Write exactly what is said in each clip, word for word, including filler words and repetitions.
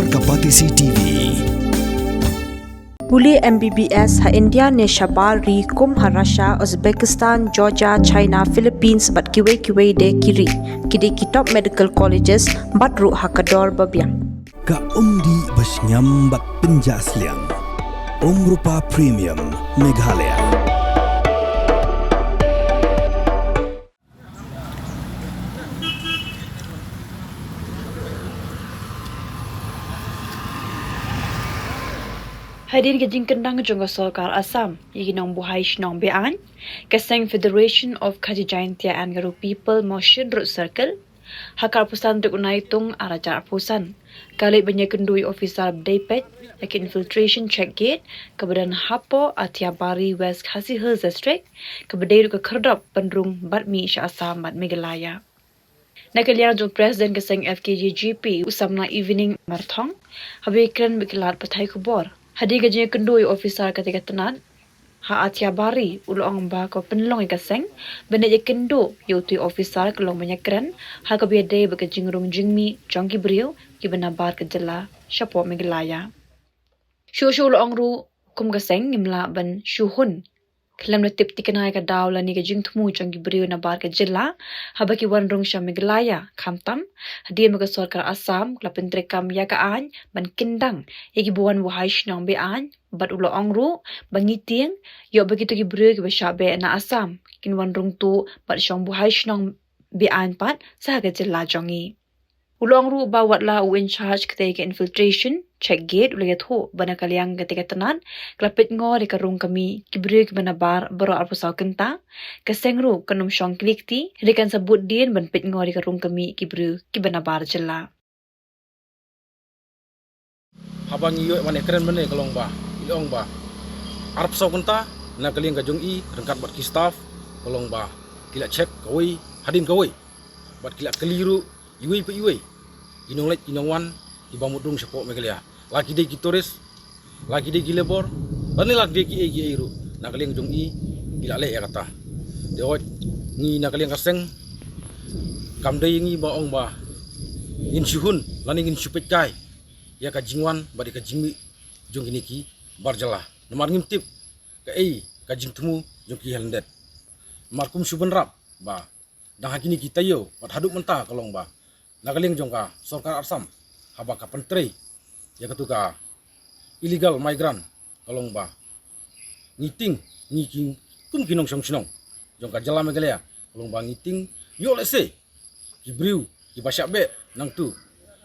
Ka Batesi T V. Pule M B B S ha India ne shabar ri kum ha Russia, Uzbekistan, Georgia, China, Philippines bad kiwei kiwei de ki ri. Ki dei ki top medical colleges bad ruh ha ka dor ba biang. Ka umdih ba shngiam bad pynjah sliang. Umrupa Premium Meghalaya. Hadien ka jingkyndang jong ka sorkar Assam ïa ki nongbuhai shnong be-aiñ, ka seng Federation of Khasi Jaintia and Garo People Mawshynrut Circle, ha ka arphew san tarik u Naitung arhajar arphew san, ka leit ban ïakynduh ïa u officer ba dei peit ïa ka Infiltration Check Gate kaba don hapoh Athiabari, West Khasi Hills District, kaba dei ruh ka khyrdop pynrung bad mih sha Assam bad Meghalaya. Na ka liang jong u President ka seng F K J G P, u samla Evening Marthong, haba ïakren bad ki lad pathai khubor hadien ka jingïakynduh ïa u officer katei ka tnat ha Athiabari, u la ong ba ka pynlong ïa ka seng ban ïakynduh ïa uto u officer ka long ban ïakren ha kaba ïadei bad ka jingrung jingmih jong ki briew kiba nabar ka jylla shapoh Meghalaya. Shuh shuh u la ong ruh, kum ka seng ngim lah ban shu hun khlem da tip thikna ïa ka daw lane ka jingthmu jong ki briew nabar ka jylla haba ki wan rung sha Meghalaya, khamtam hadien ba ka sorkar Assam ka la pyntreikam ïa ka aiñ ban kyndang ïa kiba wan buhai shnong be-aiñ, bad u la ong ruh ba ngi tieng ïoh ba kito ki briew kiba shah beh na Assam kin wan rung tuh bad shong buhai shnong be-aiñ pat sha ka jylla jong ngi. U la ong ruh ba wat la u in charge katei ka Infiltration Check Gate u la ïathuh ba na ka liang katei ka tnat ka la peit ngor ïa ka rung ka mih ki briew kiba nabar baroh arphew saw kynta, ka seng ruh kan ym shong kli kti, hynrei kan sa bud dien ban peit ngor ïa ka rung ka mih ki briew kiba nabar jylla. Haba ngi ïoh ban ïakren mynne ka long ba, i ong ba arphew saw kynta na ka liang ka jong i ryngkat bad ki staff ka long ba ki la check kawei hadien kawei bad ki la kylli ruh iwei pa iwei, i nongleit i nongwan, kiba mut rung shapoh Meghalaya, la ki dei ki tourist, la ki dei ki labour, lane la ki dei kiei kiei ruh, na ka liang jong i ki la leh ïa kata. Te hooid, ngi na ka liang ka seng kam dei ngi ba ong ba ngin shu hun lane ngin shu peit kai ïa ka jingwan bad ïa ka jingmih jong kine ki bar jylla, namar ngim tip kaei ka jingthmu jong ki ha lyndet. Namar kum shu bynrap ba dang ha kine ki taïew bad haduh mynta ka long ba na ka liang jong ka sorkar Assam, haba ka pyntrei ïa katu ka illegal migrant ka long ba ngi tieng, ngi ki, kum ki nongshong shnong jong ka jylla Meghalaya ka long ba ngi tieng ïoh lehse ki briew kiba shah beh nangtu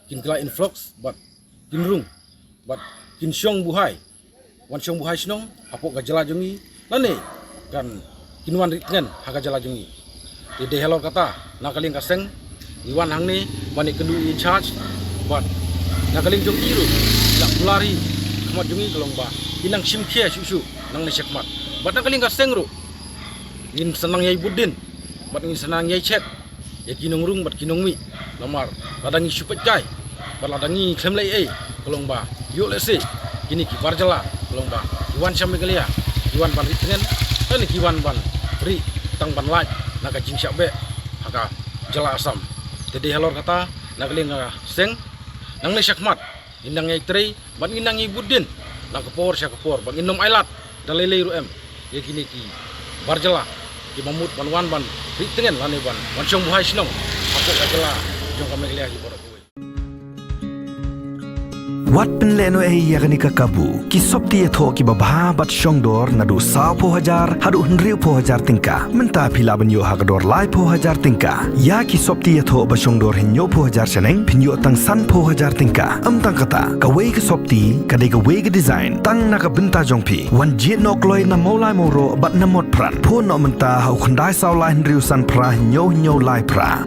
kin kylla influx bad kin rung bad kin shong buhai, wan shong buhai shnong hapoh ka jylla jong ngi, lane kan kin wan ri tngen ha ka jylla jong ngi. Te dei halor kata na ka liang ka seng ngi wan hangne ban ïakynduh ïa i in charge bad na ka liang jong i ruh, i la kular hi ha khmat jong ngi ka long ba i nang shim khia shuh shuh nangne shakhmat. Bad na ka liang ka seng ruh ngin sa nang ïai bud dien bad ngin sa nang ïai check ïa ki nongrung bad ki nongmih, namar lada ngi shu peit kai bad lada ngi khlem leh ei ei ka long ba ïoh lehse kine ki bar jylla ka long ba ki wan sha Meghalaya, ki wan ban ri tngen, lane ki wan ban ri tang ban lait na ka jingshah beh ha ka jylla Assam. Te dei halor kata na ka liang ka seng nangne shakhmat ngin nang ïai trei bad ngin nang ïai bud dien na ka por sha ka por bad ngin ym ailad da lei lei ruh em ïa kine ki bar jylla kiba mut ban wan ban ri tngen lane ban wan shong buhai shnong hapoh ka jylla jong ka Meghalaya hi baroh kawei. Wat pynlehnohei ïa kane ka kabu, ki sopti ïathoh kiba bha bad shongdor naduh sawphew hajar haduh hynriewphew hajar tyngka. Mynta phi lah ban ïoh ha ka dor laiphew hajar tyngka. Ïa ki sopti ïathoh ba shongdor hynñiewphew hajar shaneng phin ïoh tang sanphew hajar tyngka. Ym tang kata, kawei ka sopti ka dei kawei ka design tang na ka bynta jong phi. Wan jied noh kloi na Mawlai Mawroh bad na Motphran. Phone noh mynta ha u khyndai saw lai hynriew san phra hynñiew hynñiew lai phra.